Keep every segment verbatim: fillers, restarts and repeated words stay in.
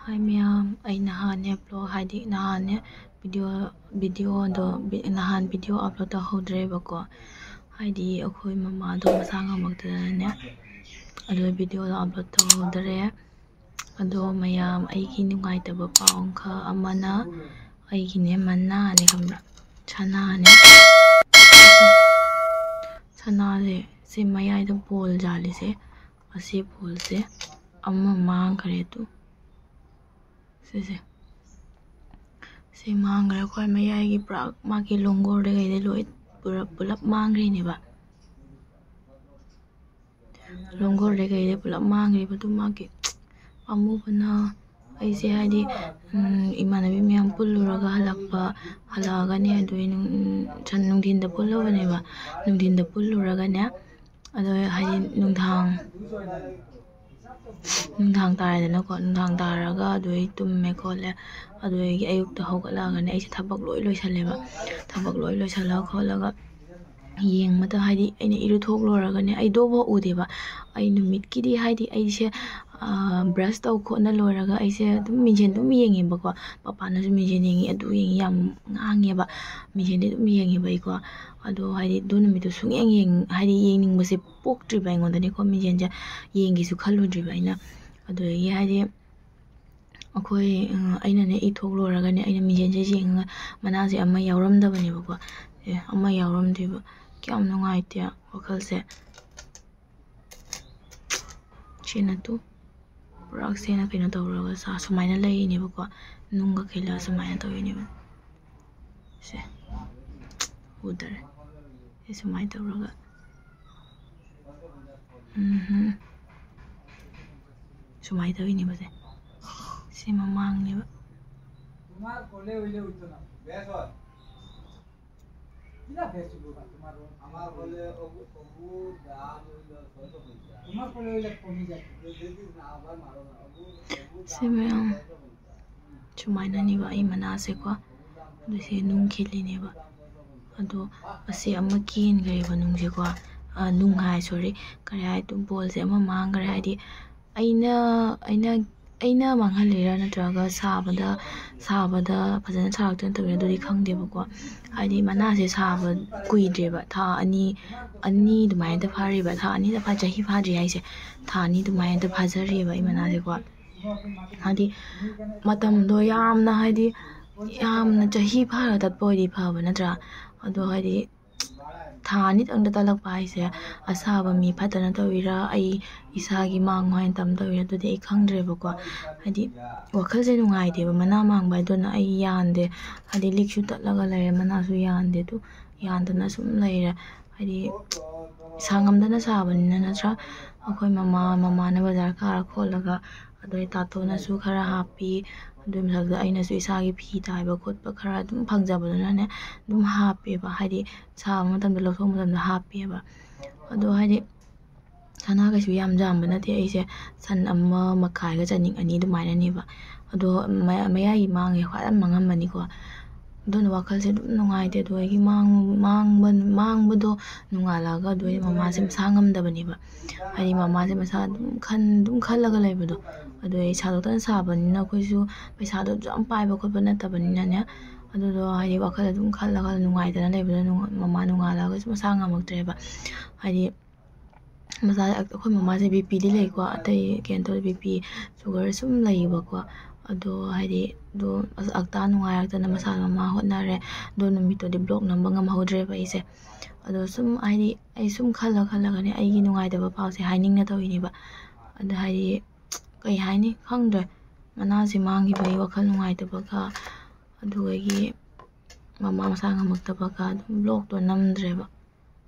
ꯍꯥꯏ ꯃꯌꯥꯝ, ꯑꯩ ꯅꯍꯥꯟꯅꯦ ꯕ꯭ꯂꯣꯒ, ꯍꯥꯏꯗꯤ ꯅꯍꯥꯟꯅꯦ ꯚꯤꯗꯤꯑꯣ, ꯚꯤꯗꯤꯑꯣꯗꯣ, ꯚꯤ-, ꯅꯍꯥꯟ ꯚꯤꯗꯤꯑꯣ ꯑꯞꯂꯣꯗ ꯇꯧꯍꯧꯗ꯭ꯔꯦꯕꯀꯣ, ꯍꯥꯏꯗꯤ ꯑꯩꯈꯣꯏ ꯃꯃꯥꯗꯣ ꯃꯁꯥ ꯉꯝꯃꯛꯇꯗꯅꯅꯦ, ꯑꯗꯣ ꯚꯤꯗꯤꯑꯣꯗꯣ ꯑꯞꯂꯣꯗ ꯇꯧꯍꯧꯗꯔꯦ꯫ ꯑꯗꯣ ꯃꯌꯥꯝ, ꯑꯩꯒꯤ ꯅꯨꯡꯉꯥꯏꯇꯕ ꯄꯥꯎ ꯑꯃꯈꯛ ꯑꯃꯅ, ꯑꯩꯒꯤꯅꯦ ꯃꯅꯥꯅꯦ, ꯈꯪꯕ꯭ꯔꯥ? ꯁꯅꯥꯅꯦ꯫ ꯁꯅꯥꯁꯦ, ꯁꯤ ꯃꯌꯥꯏꯗ ꯕꯣꯜ ꯖꯥꯜꯂꯤꯁꯦ, ꯑꯁꯤ ꯕꯣꯜꯁꯦ ꯑꯃ ꯃꯥꯡꯈ꯭ꯔꯦ꯫ ꯑꯗꯨ ꯁꯤꯁꯦ, ꯁꯤ ꯃꯥꯡꯈ꯭ꯔꯦ꯫ ꯑꯩꯈꯣꯏ ꯃꯌꯥꯏꯒꯤ ꯄꯨꯔꯥ ꯃꯥꯒꯤ ꯂꯣꯡꯒꯣꯔꯗ ꯀꯩꯗ ꯂꯣꯏ ꯄꯨꯔꯞ, ꯄꯨꯂꯞ ꯃꯥꯡꯈ꯭ꯔꯤꯅꯦꯕ꯫ ꯂꯣꯡꯒꯣꯔꯗ ꯀꯩꯗ ꯄꯨꯂꯞ ꯃꯥꯡꯈ꯭ꯔꯤꯕꯗꯨ ꯃꯥꯒꯤ ꯄꯥꯝꯃꯨꯕꯅ꯫ ꯑꯩꯁꯦ ꯍꯥꯏꯗꯤ, ꯎꯝ, ꯏꯃꯥꯟꯅꯕꯤ ꯃꯌꯥꯝ ꯄꯨꯜꯂꯨꯔꯒ ꯍꯜꯂꯛꯄ, ꯍꯜꯂꯛꯑꯒꯅꯦ, ꯑꯗꯨ ꯑꯩ ꯅꯨꯡ-, ꯁꯟ-, ꯅꯨꯡꯊꯤꯟꯗ ꯄꯨꯜꯂꯨꯕꯅꯦꯕ꯫ ꯅꯨꯡꯊꯤꯟꯗ ꯄꯨꯜꯂꯨꯔꯒꯅꯦ, ꯑꯗꯣ ꯍꯥꯏꯗꯤ ꯅꯨꯡꯗꯥꯡ, ꯅꯨꯡꯗꯥꯡ ꯇꯥꯔꯦꯗꯅꯀꯣ, ꯅꯨꯡꯗꯥꯡ ꯇꯥꯔꯒ ꯑꯗꯨ ꯑꯩ ꯇꯨꯝꯃꯦ ꯈꯣꯠꯂꯦ꯫ ꯑꯗꯨꯗꯒꯤ ꯑꯌꯨꯛꯇ ꯍꯧꯒꯠꯂꯛꯑꯒꯅꯦ, ꯑꯩꯁꯦ ꯊꯕꯛ ꯂꯣꯏ ꯂꯣꯏꯁꯜꯂꯦꯕ꯫ ꯊꯕꯛ ꯂꯣꯏ ꯂꯣꯏꯁꯜꯂꯒ ꯈꯣꯠꯂꯒ ꯌꯦꯡꯕꯗ, ꯍꯥꯏꯗꯤ ꯑꯩꯅ ꯏꯔꯨꯊꯣꯛ ꯂꯣꯏꯔꯒꯅꯦ, ꯑꯩ ꯗꯣꯐꯥꯎ ꯎꯗꯦꯕ꯫ ꯑꯩ ꯅꯨꯃꯤꯠꯀꯤꯗꯤ, ꯍꯥꯏꯗꯤ ꯑꯩꯁꯦ, ꯑꯥ, ꯕ꯭ꯔꯁ ꯇꯧ ꯈꯣꯠꯅ ꯂꯣꯏꯔꯒ ꯑꯩꯁꯦ ꯑꯗꯨꯝ ꯃꯤꯡꯁꯦꯜ ꯑꯗꯨꯝ ꯌꯦꯡꯉꯦꯕꯀꯣ꯫ ꯄꯄꯥꯅꯁꯨ ꯃꯤꯡꯁꯦꯜ ꯌꯦꯡꯉꯤ, ꯑꯗꯨ ꯌꯦꯡꯉꯤ ꯌꯥꯝ ꯉꯥꯡꯉꯦꯕ꯫ ꯃꯤꯡꯁꯦꯜꯗꯤ ꯑꯗꯨꯝ ꯌꯦꯡꯉꯦꯕ ꯑꯩꯀꯣ꯫ ꯑꯗꯣ ꯍꯥꯏꯗꯤ ꯑꯗꯨ ꯅꯨꯃꯤꯠꯇꯨ ꯁꯨꯡꯌꯦꯡ ꯌꯦꯡ-, ꯍꯥꯏꯗꯤ ꯌꯦꯡꯅꯤꯡꯕꯁꯦ ꯄꯣꯛꯇ꯭ꯔꯤꯕ ꯑꯩꯉꯣꯟꯗꯅꯦꯀꯣ, ꯃꯤꯡꯁꯦꯜꯁꯦ ꯌꯦꯡꯒꯦꯁꯨ ꯈꯜꯂꯨꯗ꯭ꯔꯤꯕ ꯑꯩꯅ꯫ ꯑꯗꯨꯗꯒꯤ ꯍꯥꯏꯗꯤ ꯑꯩꯈꯣꯏ, ꯑ, ꯑꯩꯅꯅꯦ ꯏꯊꯣꯛ ꯂꯣꯏꯔꯒꯅꯦ, ꯑꯩꯅ ꯃꯤꯡꯁꯦꯜꯁꯦ ꯌꯦꯡꯉꯒ ꯃꯅꯥꯁꯦ ꯑꯃ ꯌꯥꯎꯔꯝꯗꯕꯅꯦꯕꯀꯣ꯫ ꯑꯦ, ꯑꯃ ꯌꯥꯎꯔꯝꯗ꯭ꯔꯤꯕ꯫ ꯀꯌꯥꯝ ꯅꯨꯡꯉꯥꯏꯇꯦ ꯋꯥꯈꯜꯁꯦ꯫ ꯁꯤꯅ ꯇꯨ ꯄꯨꯔꯥ ꯁꯦꯅ ꯀꯩꯅꯣ ꯇꯧꯔꯒ ꯁꯥ-, ꯁꯨꯃꯥꯏꯅ ꯂꯩꯔꯤꯅꯦꯕꯀꯣ꯫ ꯅꯨꯡꯒ ꯈꯤꯜꯂꯒ ꯁꯨꯃꯥꯏꯅ ꯇꯧꯔꯤꯅꯦꯕ꯫ ꯁꯦ꯫ ꯎꯗꯔꯦ꯫ ꯁꯤ ꯁꯨꯃꯥꯏꯅ ꯇꯧꯔꯒ꯫ ꯎꯝꯍꯨꯝ꯫ ꯁꯨꯃꯥꯏꯅ ꯇꯧꯔꯤꯅꯦꯕ ꯁꯦ꯫ ꯁꯤ ꯃꯃꯥꯡꯅꯦꯕ꯫ ꯁꯤ ꯃꯌꯥꯝ ꯁꯨꯃꯥꯏꯅꯅꯦꯕ ꯑꯩ ꯃꯅꯥꯁꯦꯀꯣ꯫ ꯑꯗꯨ ꯁꯤ ꯅꯨꯡ ꯈꯤꯜꯂꯤꯅꯦꯕ꯫ ꯑꯗꯣ ꯑꯁꯤ ꯑꯃ ꯀꯦꯟꯈ꯭ꯔꯦꯕ ꯅꯨꯡꯁꯦꯀꯣ꯫ ꯑ, ꯅꯨꯡ ꯍꯥꯏ, ꯁꯣꯔꯤ, ꯀꯔꯤ ꯍꯥꯏ, ꯕꯣꯜꯁꯦ ꯑꯃ ꯃꯥꯡꯈ꯭ꯔꯦ꯫ ꯍꯥꯏꯗꯤ ꯑꯩꯅ, ꯑꯩꯅ ꯑꯩꯅ ꯃꯥꯡꯍꯜꯂꯤꯔꯥ ꯅꯠꯇ꯭ꯔꯒ ꯁꯥꯕꯗ, ꯁꯥꯕꯗ ꯐꯖꯅ ꯁꯥꯔꯛꯇꯅ ꯇꯧꯔꯤꯔꯥ ꯑꯗꯨꯗꯤ ꯈꯪꯗꯦꯕꯀꯣ꯫ ꯍꯥꯏꯗꯤ ꯃꯅꯥꯁꯦ ꯁꯥꯕ ꯀꯨꯏꯗ꯭ꯔꯦꯕ, ꯊꯥ ꯑꯅꯤ, ꯑꯅꯤ ꯑꯗꯨꯃꯥꯏꯅ ꯐꯥꯔꯤꯕ, ꯊꯥ ꯑꯅꯤ ꯐꯥ-, ꯆꯍꯤ ꯐꯥꯗ꯭ꯔꯤ ꯍꯥꯏꯁꯦ, ꯊꯥ ꯑꯅꯤ ꯑꯗꯨꯃꯥꯏꯅ ꯐꯥꯖꯔꯤꯕ ꯑꯩ ꯃꯅꯥꯁꯦꯀꯣ꯫ ꯍꯥꯏꯗꯤ ꯃꯇꯝꯗꯣ ꯌꯥꯝꯅ, ꯍꯥꯏꯗꯤ ꯌꯥꯝꯅ ꯆꯍꯤ ꯐꯥꯔꯒ ꯇꯠꯄ ꯑꯣꯏꯗꯤ ꯐꯕ ꯅꯠꯇ꯭ꯔꯥ? ꯑꯗꯣ ꯍꯥꯏꯗꯤ ꯊꯥ ꯑꯅꯤꯇꯪꯗ ꯇꯠꯂꯛꯄ ꯍꯥꯏꯁꯦ, ꯑꯁꯥꯕ ꯃꯤ ꯐꯠꯇꯅ ꯇꯧꯔꯤꯔꯥ, ꯑꯩ ꯏꯁꯥꯒꯤ ꯃꯥꯡꯉꯣ ꯍꯥꯏꯅ ꯇꯝ ꯇꯧꯔꯤꯔꯥ, ꯑꯗꯨꯗꯤ ꯑꯩ ꯈꯪꯗ꯭ꯔꯦꯕꯀꯣ꯫ ꯍꯥꯏꯗꯤ ꯋꯥꯈꯜꯁꯦ ꯅꯨꯡꯉꯥꯏꯇꯦꯕ, ꯃꯅꯥ ꯃꯥꯡꯕ ꯍꯥꯏꯗꯨꯅ ꯑꯩ ꯌꯥꯟꯗꯦ꯫ ꯍꯥꯏꯗꯤ ꯂꯤꯛꯁꯨ ꯇꯠꯂꯒ ꯂꯩꯔꯦ, ꯃꯅꯥꯁꯨ ꯌꯥꯟꯗꯦ, ꯑꯗꯨ ꯌꯥꯟꯗꯅ ꯁꯨꯝ ꯂꯩꯔꯦ꯫ ꯍꯥꯏꯗꯤ ꯁꯥꯉꯝꯗꯅ ꯁꯥꯕꯅꯤꯅ ꯅꯠꯇ꯭ꯔꯥ? ꯑꯩꯈꯣꯏ ꯃꯃꯥ, ꯃꯃꯥꯅ ꯕꯖꯥꯔ ꯀꯥꯔ ꯈꯣꯠꯂꯒ, ꯑꯗꯩ ꯇꯥꯇꯣꯅꯁꯨ ꯈꯔ ꯍꯥꯞꯄꯤ꯫ ꯑꯗꯨꯏ ꯃꯊꯛꯇ ꯑꯩꯅꯁꯨ ꯏꯁꯥꯒꯤ ꯐꯤ ꯇꯥꯏꯕ ꯈꯣꯠꯄ ꯈꯔ ꯑꯗꯨꯝ ꯐꯪꯖꯕꯗꯨꯅꯅꯦ ꯑꯗꯨꯝ ꯍꯥꯞꯄꯦꯕ꯫ ꯍꯥꯏꯗꯤ ꯁꯥꯕ ꯃꯇꯝꯗ, ꯂꯧꯊꯣꯛꯄ ꯃꯇꯝꯗ ꯍꯥꯞꯄꯦꯕ꯫ ꯑꯗꯣ ꯍꯥꯏꯗꯤ ꯁꯅꯥ ꯀꯩꯁꯨ ꯌꯥꯝ ꯌꯥꯝꯕ ꯅꯠꯇꯦ ꯑꯩꯁꯦ, ꯁꯟ ꯑꯃ ꯃꯈꯥꯏꯒ ꯆꯅꯤꯡ ꯑꯅꯤ ꯑꯗꯨꯃꯥꯏꯅꯅꯦꯕ꯫ ꯑꯗꯣ ꯃꯌꯥ-, ꯃꯌꯥꯏꯒꯤ ꯃꯥꯡꯉꯦ, ꯈ꯭ꯋꯥꯏ ꯌꯥꯝ ꯃꯥꯡꯉꯝꯃꯅꯤꯀꯣ꯫ ꯑꯗꯨꯅ ꯋꯥꯈꯜꯁꯦ ꯑꯗꯨꯝ ꯅꯨꯡꯉꯥꯏꯇꯦ꯫ ꯑꯗꯨꯗꯒꯤ ꯃꯥꯡ-, ꯃꯥꯡꯕ-, ꯃꯥꯡꯕꯗꯣ ꯅꯣꯡꯉꯥꯜꯂꯛꯑꯒ ꯑꯗꯨꯗꯩ ꯃꯃꯥꯁꯦ ꯃꯁꯥ ꯉꯝꯗꯕꯅꯦꯕ꯫ ꯍꯥꯏꯗꯤ ꯃꯃꯥꯁꯦ ꯃꯁꯥ ꯑꯗꯨꯝ ꯈꯟ-, ꯑꯗꯨꯝ ꯈꯜꯂꯒ ꯂꯩꯕꯗꯣ꯫ ꯑꯗꯨꯗꯩ ꯁꯥꯗꯣꯛꯇꯅ ꯁꯥꯕꯅꯤꯅ ꯑꯩꯈꯣꯏꯁꯨ ꯄꯩꯁꯥꯗꯣ ꯌꯥꯝ ꯄꯥꯏꯕ ꯈꯣꯠꯄ ꯅꯠꯇꯕꯅꯤꯅꯅꯦ꯫ ꯑꯗꯨꯗꯣ ꯍꯥꯏꯗꯤ ꯋꯥꯈꯜ ꯑꯗꯨꯝ ꯈꯜꯂꯒ ꯅꯨꯡꯉꯥꯏꯇꯅ ꯂꯩꯕꯗꯣ ꯅꯣꯡ-, ꯃꯃꯥ ꯅꯣꯡꯉꯥꯜꯂꯒꯁꯨ ꯃꯁꯥ ꯉꯝꯃꯛꯇ꯭ꯔꯦꯕ꯫ ꯍꯥꯏꯗꯤ ꯃꯁꯥ, ꯑꯩꯈꯣꯏ ꯃꯃꯥꯁꯦ ꯕꯤ ꯄꯤꯗꯤ ꯂꯩꯀꯣ, ꯑꯇꯩ ꯀꯩꯅꯣ ꯇꯧꯗꯦ, ꯕꯤ ꯄꯤ, ꯁꯨꯒꯔ ꯁꯨꯝ ꯂꯩꯌꯦꯕꯀꯣ꯫ ꯑꯗꯣ ꯍꯥꯏꯗꯤ ꯑꯗꯣ ꯑꯁ ꯑꯛꯇꯥ ꯅꯨꯡꯉꯥꯏꯔꯛꯇꯅ ꯃꯁꯥ ꯃꯃꯥ ꯍꯣꯠꯅꯔꯦ꯫ ꯑꯗꯣ ꯅꯨꯃꯤꯠꯇꯨꯗꯤ ꯕ꯭ꯂꯣꯛ ꯅꯝꯕ ꯉꯝꯍꯧꯗ꯭ꯔꯦꯕ ꯑꯩꯁꯦ꯫ ꯑꯗꯣ ꯁꯨꯝ ꯍꯥꯏꯗꯤ ꯑꯩ ꯁꯨꯝ ꯈꯜꯂ ꯈꯜꯂꯒꯅꯦ ꯑꯩꯒꯤ ꯅꯨꯡꯉꯥꯏꯇꯕ ꯄꯥꯎꯁꯦ ꯍꯥꯏꯅꯤꯡꯅ ꯇꯧꯔꯤꯅꯦꯕ꯫ ꯑꯗꯣ ꯍꯥꯏꯗꯤ ꯀꯩ ꯍꯥꯏꯅꯤ ꯈꯪꯗ꯭ꯔꯦ, ꯃꯅꯥꯁꯦ ꯃꯥꯡꯈꯤꯕꯒꯤ ꯋꯥꯈꯜ ꯅꯨꯡꯉꯥꯏꯇꯕꯒ, ꯑꯗꯨꯗꯒꯤ ꯃꯃꯥ ꯃꯁꯥ ꯉꯝꯃꯛꯇꯕꯒ ꯑꯗꯨꯝ ꯕ꯭ꯂꯣꯛꯇꯣ ꯅꯝꯗ꯭ꯔꯦꯕ꯫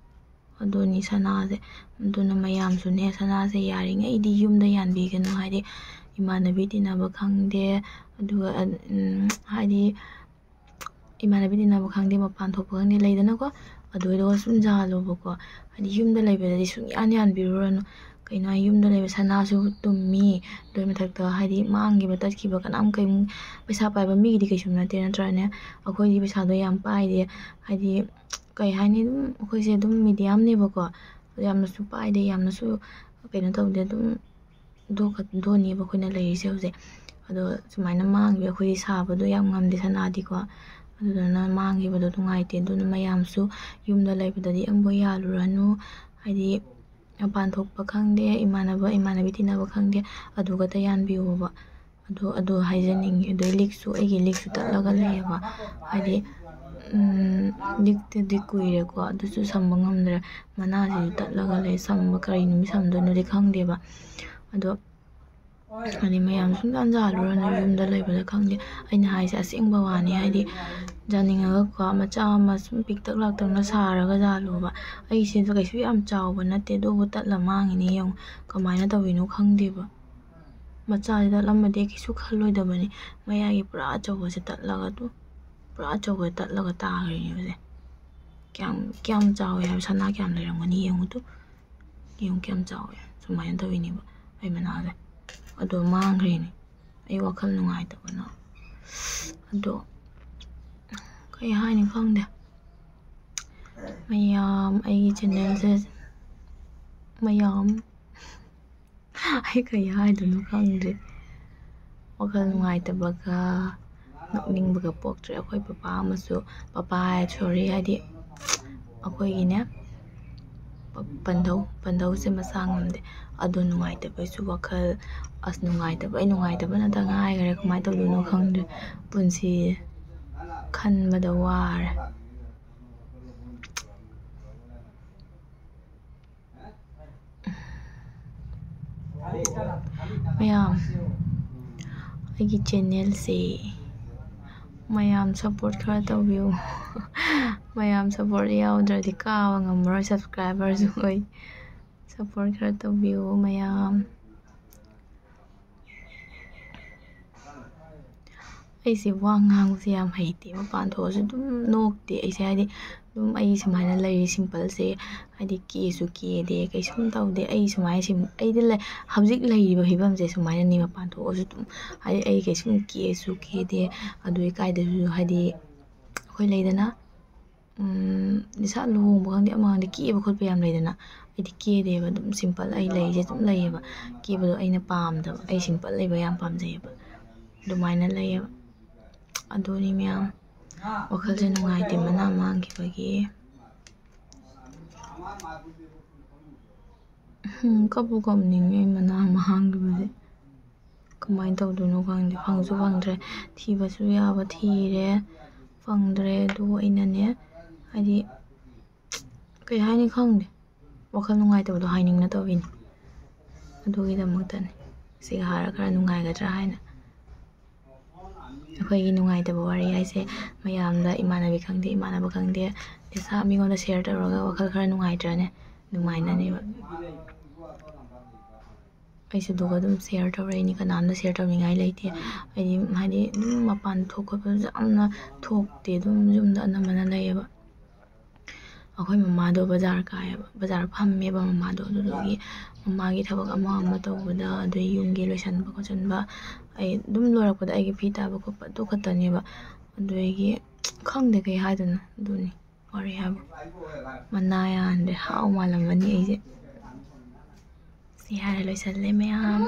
ꯑꯗꯨꯅꯤ ꯁꯅꯥꯁꯦ꯫ ꯑꯗꯨꯅ ꯃꯌꯥꯝꯁꯨꯅꯦ ꯁꯅꯥꯁꯦ ꯌꯥꯔꯤꯉꯩꯗꯤ ꯌꯨꯝꯗ ꯌꯥꯟꯕꯤꯒꯅꯨ꯫ ꯍꯥꯏꯗꯤ ꯏꯃꯥꯟꯅꯕꯤ ꯇꯤꯟꯅꯕ ꯈꯪꯗꯦ, ꯑꯗꯨꯒ ꯎꯝ, ꯍꯥꯏꯗꯤ ꯏꯃꯥꯟꯅꯕꯤ ꯇꯤꯟꯅꯕ ꯈꯪꯗꯦ, ꯃꯄꯥꯟ ꯊꯣꯛꯄ ꯈꯪꯗꯦ, ꯂꯩꯗꯅꯀꯣ, ꯑꯗꯨꯗꯨꯒ ꯁꯨꯝ ꯌꯥꯜꯂꯣꯕꯀꯣ꯫ ꯍꯥꯏꯗꯤ ꯌꯨꯝꯗ ꯂꯩꯕꯗꯗꯤ ꯁꯨꯡꯌꯥꯟ ꯌꯥꯟꯕꯤꯔꯨꯔꯅꯨ꯫ ꯀꯩꯅꯣ ꯍꯥꯏ, ꯌꯨꯝꯗ ꯂꯩꯕ ꯁꯅꯥꯁꯨ ꯇꯨꯝꯃꯤ, ꯑꯗꯨꯒꯤ ꯃꯊꯛꯇ ꯍꯥꯏꯗꯤ ꯃꯥꯡꯈꯤꯕ ꯇꯠꯈꯤꯕ ꯀꯅꯥꯝ ꯀꯩꯝ, ꯄꯩꯁꯥ ꯄꯥꯏꯕ ꯃꯤꯒꯤꯗꯤ ꯀꯩꯁꯨꯝ ꯅꯠꯇꯦ ꯅꯠꯇ꯭ꯔꯥꯅꯦ? ꯑꯩꯈꯣꯏꯗꯤ ꯄꯩꯁꯥꯗꯣ ꯌꯥꯝ ꯄꯥꯏꯗꯦ꯫ ꯍꯥꯏꯗꯤ ꯀꯩ ꯍꯥꯏꯅꯤ, ꯑꯗꯨꯝ ꯑꯩꯈꯣꯏꯁꯦ ꯑꯗꯨꯝ ꯃꯤꯗꯤꯌꯝꯅꯦꯕꯀꯣ꯫ ꯌꯥꯝꯅꯁꯨ ꯄꯥꯏꯗꯦ, ꯌꯥꯝꯅꯁꯨ ꯀꯩꯅꯣ ꯇꯧꯗꯦ, ꯑꯗꯨꯝ ꯗꯣ ꯈꯛ-, ꯗꯣꯅꯦꯕ ꯑꯩꯈꯣꯏꯅ ꯂꯩꯔꯤꯁꯦ ꯍꯧꯖꯤꯛ꯫ ꯑꯗꯣ ꯁꯨꯃꯥꯏꯅ ꯃꯥꯡꯈꯤꯕ, ꯑꯩꯈꯣꯏꯗꯤ ꯁꯥꯕꯗꯣ ꯌꯥꯝ ꯉꯝꯗꯦ ꯁꯅꯥꯗꯤꯀꯣ, ꯑꯗꯨꯗꯨꯅ ꯃꯥꯡꯈꯤꯕꯗꯣ ꯅꯨꯡꯉꯥꯏꯇꯦ꯫ ꯑꯗꯨꯅ ꯃꯌꯥꯝꯁꯨ ꯌꯨꯝꯗ ꯂꯩꯕꯗꯗꯤ ꯑꯃꯨꯛ ꯌꯥꯜꯂꯨꯔꯅꯨ, ꯍꯥꯏꯗꯤ ꯃꯄꯥꯟ ꯊꯣꯛꯄ ꯈꯪꯗꯦ, ꯏꯃꯥꯟꯅꯕ ꯏꯃꯥꯟꯅꯕꯤ ꯇꯤꯟꯅꯕ ꯈꯪꯗꯦ, ꯑꯗꯨ ꯈꯛꯇ ꯌꯥꯟꯕꯤꯌꯣꯕ꯫ ꯑꯗꯨ, ꯑꯗꯨ ꯍꯥꯏꯖꯅꯤꯡꯉꯤ꯫ ꯑꯗꯩ ꯂꯤꯛꯁꯨ, ꯑꯩꯒꯤ ꯂꯤꯛꯁꯨ ꯇꯠꯂꯒ ꯂꯩꯌꯦꯕ, ꯍꯥꯏꯗꯤ, ꯎꯝ, ꯂꯤꯛꯇꯨꯗꯤ ꯀꯨꯏꯔꯦꯀꯣ, ꯑꯗꯨꯁꯨ ꯁꯝꯕ ꯉꯝꯗ꯭ꯔꯦ꯫ ꯃꯅꯥꯁꯤꯁꯨ ꯇꯠꯂꯒ ꯂꯩ꯫ ꯁꯝꯕ, ꯀꯔꯤ ꯅꯨꯃꯤꯠ ꯁꯝꯗꯣꯏꯅꯣꯗꯤ ꯈꯪꯗꯦꯕ꯫ ꯑꯗꯣ ꯍꯥꯏꯗꯤ ꯃꯌꯥꯝ ꯁꯨꯝ ꯌꯥꯜꯂꯨꯔꯅꯨ, ꯌꯨꯝꯗ ꯂꯩꯕꯗ ꯈꯪꯗꯦ꯫ ꯑꯩꯅ ꯍꯥꯏꯁꯦ ꯑꯁꯦꯡꯕ ꯋꯥꯅꯤ, ꯍꯥꯏꯗꯤ ꯌꯥꯅꯤꯡꯉꯒꯀꯣ, ꯃꯆꯥ ꯑꯃ ꯁꯨꯝ ꯄꯤꯛꯇꯛ ꯂꯥꯛꯇꯛꯅ ꯁꯥꯔꯒ ꯌꯥꯜꯂꯣꯕ꯫ ꯑꯩꯁꯤꯗ ꯀꯩꯁꯨ ꯌꯥꯝ ꯆꯥꯎꯕ ꯅꯠꯇꯦ, ꯑꯗꯨꯕꯨ ꯇꯠꯂ ꯃꯥꯡꯉꯤꯅꯤ ꯌꯦꯡꯉꯨ꯫ ꯀꯃꯥꯏꯅ ꯇꯧꯔꯤꯅꯣ ꯈꯪꯗꯦꯕ꯫ ꯃꯆꯥꯁꯤ ꯇꯠꯂꯝꯃꯗꯤ ꯀꯩꯁꯨ ꯈꯜꯂꯣꯏꯗꯕꯅꯤ꯫ ꯃꯌꯥꯏꯒꯤ ꯄꯨꯔꯥ ꯑꯆꯧꯕꯁꯦ ꯇꯠꯂꯒ ꯑꯗꯨ, ꯄꯨꯔꯥ ꯑꯆꯧꯕꯁꯦ ꯇꯠꯂꯒ ꯇꯥꯈ꯭ꯔꯤꯅꯦꯕꯁꯦ꯫ ꯀꯌꯥꯝ, ꯀꯌꯥꯝ ꯆꯥꯎꯋꯦ ꯍꯥꯏꯕ, ꯁꯅꯥ ꯀꯌꯥꯝ ꯂꯩꯔꯝꯒꯅꯤ ꯌꯦꯡꯉꯨ ꯇꯨ꯫ ꯌꯦꯡꯉꯨ ꯀꯌꯥꯝ ꯆꯥꯎꯋꯦ꯫ ꯁꯨꯃꯥꯏꯅ ꯇꯧꯋꯤꯅꯦꯕ ꯑꯩ ꯃꯅꯥꯁꯦ꯫ ꯑꯗꯣ ꯃꯥꯡꯈ꯭ꯔꯤꯅꯦ꯫ ꯑꯩ ꯋꯥꯈꯜ ꯅꯨꯡꯉꯥꯏꯇꯕꯅ꯫ ꯑꯗꯣ ꯀꯩ ꯍꯥꯏꯅꯤ ꯈꯪꯗꯦ꯫ ꯃꯌꯥꯝ ꯑꯩꯒꯤ ꯆꯦꯅꯦꯜꯁꯦ, ꯃꯌꯥꯝ ꯑꯩ ꯀꯩ ꯍꯥꯏꯗꯣꯏꯅꯣ ꯈꯪꯗ꯭ꯔꯦ꯫ ꯋꯥꯈꯜ ꯅꯨꯡꯉꯥꯏꯇꯕꯒ ꯅꯣꯛꯅꯤꯡꯕꯒ ꯄꯣꯛꯇ꯭ꯔꯦ꯫ ꯑꯩꯈꯣꯏ ꯄꯄꯥ ꯑꯃꯁꯨ, ꯄꯄꯥ ꯍꯥꯏ, ꯁꯣꯔꯤ, ꯍꯥꯏꯗꯤ ꯑꯩꯈꯣꯏꯒꯤꯅꯦ, ꯄ-, ꯄꯟꯊꯧ, ꯄꯟꯊꯧꯁꯦ ꯃꯁꯥ ꯉꯝꯗꯦ꯫ ꯑꯗꯣ ꯅꯨꯡꯉꯥꯏꯇꯕꯩꯁꯨ ꯋꯥꯈꯜ, ꯑꯁ, ꯅꯨꯡꯉꯥꯏꯇꯕ, ꯑꯩ ꯅꯨꯡꯉꯥꯏꯇꯕꯅꯇ ꯉꯥꯏꯈ꯭ꯔꯦ꯫ ꯀꯃꯥꯏꯅ ꯇꯧꯗꯣꯏꯅꯣ ꯈꯪꯗ꯭ꯔꯦ꯫ ꯄꯨꯟꯁꯤ ꯈꯟꯕꯗ ꯋꯥꯔꯦ꯫ ꯃꯌꯥꯝ, ꯑꯩꯒꯤ ꯆꯦꯅꯦꯜꯁꯦ ꯃꯌꯥꯝ ꯁꯞꯄꯣꯔꯠ ꯈꯔ ꯇꯧꯕꯤꯌꯨ꯫ ꯃꯌꯥꯝ ꯁꯞꯄꯣꯔꯠ ꯌꯥꯎꯗ꯭ꯔꯗꯤ ꯀꯥꯕ ꯉꯝꯃꯔꯣꯏ ꯁꯕꯁꯀ꯭ꯔꯥꯏꯕꯔꯁꯨ ꯑꯩ꯫ ꯁꯞꯄꯣꯔꯠ ꯈꯔ ꯇꯧꯕꯤꯌꯨ ꯃꯌꯥꯝ꯫ ꯑꯩꯁꯦ ꯋꯥ ꯉꯥꯡꯕꯁꯦ ꯌꯥꯝ ꯍꯩꯇꯦ꯫ ꯃꯄꯥꯟ ꯊꯣꯛꯑꯁꯨ ꯑꯗꯨꯝ ꯅꯣꯛꯇꯦ ꯑꯩꯁꯦ, ꯍꯥꯏꯗꯤ ꯑꯗꯨꯝ ꯑꯩ ꯁꯨꯃꯥꯏꯅ ꯂꯩꯔꯤ ꯁꯤꯝꯄꯜꯁꯦ, ꯍꯥꯏꯗꯤ ꯀꯦꯁꯨ ꯀꯦꯗꯦ, ꯀꯩꯁꯨꯝ ꯇꯧꯗꯦ꯫ ꯑꯩ ꯁꯨꯃꯥꯏꯅ ꯁꯤꯝ-, ꯑꯩꯗ ꯂꯩ-, ꯍꯧꯖꯤꯛ ꯂꯩꯔꯤꯕ ꯐꯤꯕꯝꯁꯦ ꯁꯨꯃꯥꯏꯅꯅꯤ꯫ ꯃꯄꯥꯟ ꯊꯣꯛꯑꯁꯨ ꯑꯗꯨꯝ, ꯍꯥꯏꯗꯤ ꯑꯩ ꯀꯩꯁꯨꯝ ꯀꯦꯁꯨ ꯀꯦꯗꯦ꯫ ꯑꯗꯨ ꯏꯀꯥꯏꯗꯁꯨ, ꯍꯥꯏꯗꯤ ꯑꯩꯈꯣꯏ ꯂꯩꯗꯅ, ꯎꯝ, ꯏꯁꯥ ꯂꯨꯍꯣꯡꯕ ꯈꯪꯗꯦ, ꯑꯃ ꯈꯪꯗꯦ, ꯀꯦꯕ ꯈꯣꯠꯄ ꯌꯥꯝ ꯂꯩꯗꯅ, ꯑꯩꯗꯤ ꯀꯦꯗꯦꯕ, ꯑꯗꯨꯝ ꯁꯤꯝꯄꯜ ꯑꯩ ꯂꯩꯁꯦ ꯑꯗꯨꯝ ꯂꯩꯌꯦꯕ꯫ ꯀꯦꯕꯗꯣ ꯑꯩꯅ ꯄꯥꯝꯗꯕ, ꯑꯩ ꯁꯤꯝꯄꯜ ꯂꯩꯕ ꯌꯥꯝ ꯄꯥꯝꯖꯩꯌꯦꯕ꯫ ꯑꯗꯨꯃꯥꯏꯅ ꯂꯩꯌꯦꯕ꯫ ꯑꯗꯨꯅꯤ ꯃꯌꯥꯝ, ꯋꯥꯈꯜꯁꯦ ꯅꯨꯡꯉꯥꯏꯇꯦ ꯃꯅꯥ ꯃꯥꯡꯈꯤꯕꯒꯤ꯫ ꯎꯝ, ꯀꯞꯄꯨ ꯀꯞꯅꯤꯡꯉꯦ ꯑꯩ ꯃꯅꯥ ꯃꯥꯡꯈꯤꯕꯁꯦ꯫ ꯀꯃꯥꯏꯅ ꯇꯧꯗꯣꯏꯅꯣ ꯈꯪꯗꯦ꯫ ꯐꯪꯁꯨ ꯐꯪꯗ꯭ꯔꯦ꯫ ꯊꯤꯕꯁꯨ ꯌꯥꯕ ꯊꯤꯔꯦ, ꯐꯪꯗ꯭ꯔꯦ꯫ ꯑꯗꯨ ꯑꯩꯅꯅꯦ, ꯍꯥꯏꯗꯤ, ꯀꯩ ꯍꯥꯏꯅꯤ ꯈꯪꯗꯦ꯫ ꯋꯥꯈꯜ ꯅꯨꯡꯉꯥꯏꯇꯕꯗꯣ ꯍꯥꯏꯅꯤꯡꯅ ꯇꯧꯔꯤꯅꯤ꯫ ꯑꯗꯨꯒꯤꯗꯃꯛꯇꯅꯤ꯫ ꯁꯤꯒ ꯍꯥꯏꯔ ꯈꯔ ꯅꯨꯡꯉꯥꯏꯒꯗ꯭ꯔꯥ ꯍꯥꯏꯅ꯫ ꯑꯩꯈꯣꯏꯒꯤ ꯅꯨꯡꯉꯥꯏꯇꯕ ꯋꯥꯔꯤ ꯍꯥꯏꯁꯦ ꯃꯌꯥꯝꯗ, ꯏꯃꯥꯟꯅꯕꯤ ꯈꯪꯗꯦ, ꯏꯃꯥꯟꯅꯕ ꯈꯪꯗꯦ, ꯂꯩꯁꯥ ꯃꯤꯉꯣꯟꯗ ꯁꯤꯌꯔ ꯇꯧꯔꯒ ꯋꯥꯈꯜ ꯈꯔ ꯅꯨꯡꯉꯥꯏꯇ꯭ꯔꯅꯦ? ꯑꯗꯨꯃꯥꯏꯅꯅꯦꯕ꯫ ꯑꯩꯁꯨ ꯑꯗꯨꯒ ꯑꯗꯨꯝ ꯁꯤꯌꯔ ꯇꯧꯔꯛꯏꯅꯤ꯫ ꯀꯅꯥꯝꯇ ꯁꯤꯌꯔ ꯇꯧꯅꯤꯡꯉꯥꯏ ꯂꯩꯇꯦ꯫ ꯑꯩꯗꯤ, ꯍꯥꯏꯗꯤ, ꯑꯗꯨꯝ ꯃꯄꯥꯟ ꯊꯣꯛ ꯈꯣꯠꯄꯁꯨ ꯌꯥꯝꯅ ꯊꯣꯛꯇꯦ꯫ ꯑꯗꯨꯝ ꯌꯨꯝꯗ ꯑꯅꯝꯕꯅ ꯂꯩꯌꯦꯕ꯫ ꯑꯩꯈꯣꯏ ꯃꯃꯥꯗꯣ ꯕꯖꯥꯔ ꯀꯥꯏꯌꯦꯕ, ꯕꯖꯥꯔ ꯐꯝꯃꯦꯕ ꯃꯃꯥꯗꯣ꯫ ꯑꯗꯨꯗꯨꯒꯤ ꯃꯃꯥꯒꯤ ꯊꯕꯛ ꯑꯃ ꯑꯃ ꯇꯧꯕꯗ, ꯑꯗꯩ ꯌꯨꯝꯒꯤ ꯂꯣꯏꯁꯟꯕ ꯈꯣꯠꯆꯟꯕ, ꯑꯩ ꯑꯗꯨꯝ ꯂꯣꯏꯔꯛꯄꯗ ꯑꯩꯒꯤ ꯐꯤ ꯇꯥꯕ ꯈꯣꯠꯄ ꯑꯗꯨ ꯈꯛꯇꯅꯦꯕ꯫ ꯑꯗꯨꯗꯒꯤ ꯈꯪꯗꯦ ꯀꯩ ꯍꯥꯏꯗꯣꯏꯅꯣ꯫ ꯑꯗꯨꯅꯤ ꯋꯥꯔꯤ ꯍꯥꯏꯕꯨ꯫ ꯃꯅꯥ ꯌꯥꯟꯗ꯭ꯔꯦ꯫ ꯍꯥꯎ ꯃꯥꯜꯂꯝꯃꯅꯤ ꯑꯩꯁꯦ꯫ ꯁꯤ ꯍꯥꯏꯔ ꯂꯣꯏꯁꯜꯂꯦ ꯃꯌꯥꯝ꯫